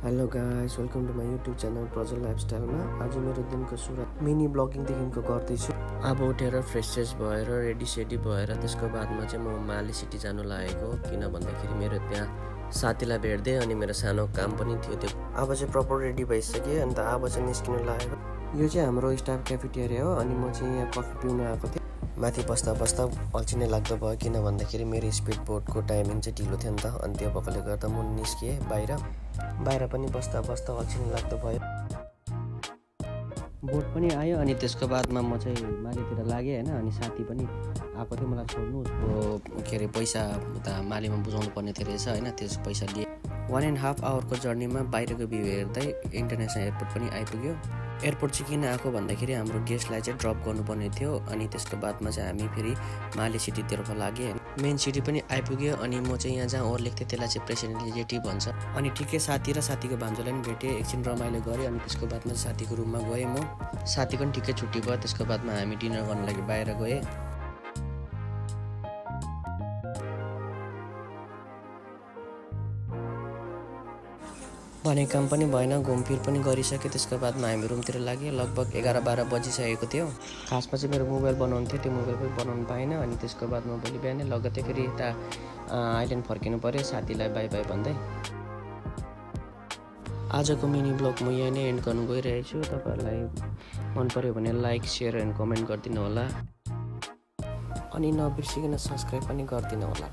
Hello guys, welcome to my YouTube channel Prajal लाइफस्टाइलमा। आज मेरो दिनको सुरुवात मिनी ब्लगिङदेखिको गर्दैछु। अब उठेर फ्रेस भएर रेडी भएर त्यसको बादमा चाहिँ म माली सिटी जानु लागेको, किन भन्दाखेरि मेरो त्यहाँ साथीलाई भेट्दै अनि मेरो सानो काम पनि थियो। त्यो अब चाहिँ प्रपर रेडी भइसकेँ, अन्त अब चाहिँ निस्किनु लागेको। यो चाहिँ हाम्रो स्टाफ क्याफेटेरिया हो, अनि म चाहिँ यहाँ कफी पिउन आएको थिएँ। माथि बस्दा अल्छी नै लाग्दो भयो, किन भन्दाखेरि मेरो स्पिड बोटको टाइमिङ चाहिँ ढिलो थियो नि त। अनि त्यो भएकोले गर्दा म निस्किएँ बाहिर पनि बस्दा अल्छी नै लाग्दो भयो। बोट पनि आयो, अनि त्यसको बादमा म चाहिँ मालीतिर लागेँ होइन। अनि साथी पनि आएको थियो मलाई छोड्नु, उसको पैसा उता मालीमा बुझाउनु पर्ने थियो रहेछ होइन। त्यस पैसा दिए 1.5 आवरको जर्नीमा बाहिरको भ्यू हेर्दै इन्टरनेसनल एयरपोर्ट पनि आइपुग्यो। एयरपोर्ट चाहिँ किन आएको भन्दाखेरि हाम्रो गेस्टलाई चाहिँ ड्रप गर्नुपर्ने थियो। अनि त्यसको बादमा चाहिँ हामी फेरि माली सिटीतर्फ लागेँ। मेन सिटी पनि आइपुग्यो, अनि म चाहिँ यहाँ जहाँ ओर्लेको थिएँ त्यसलाई चाहिँ प्रेसिडेन्ट भन्छ। अनि ठिकै साथी र साथीको भान्जोलाई पनि भेटेँ, एकछिन रमाइलो गरेँ। अनि त्यसको बादमा साथीको रुममा गएँ म। साथीको पनि ठिकै छुट्टी भयो। त्यसको बादमा हामी डिनर गर्नु लागि बाहिर गएँ। भने काम पनि भएन, घुमफिर पनि गरिसक्यो। त्यसको बादमा हामी रुमतिर लाग्यो। लगभग 11-12 बजिसकेको थियो। खासमा चाहिँ मेरो मोबाइल बनाउनु थियो, त्यो मोबाइल पनि बनाउनु पाएन। अनि त्यसको बादमा भोलि बिहानै लगत्तै फेरि यता आइल्यान्ड फर्किनु पऱ्यो साथीलाई बाई बाई भन्दै। आजको मिनी ब्लग म यहीँ नै एन्ड गर्नु गइरहेको छु। तपाईँहरूलाई मन पऱ्यो भने लाइक, सेयर एन्ड कमेन्ट गरिदिनु होला, अनि नबिर्सिकन सब्सक्राइब पनि गरिदिनु होला।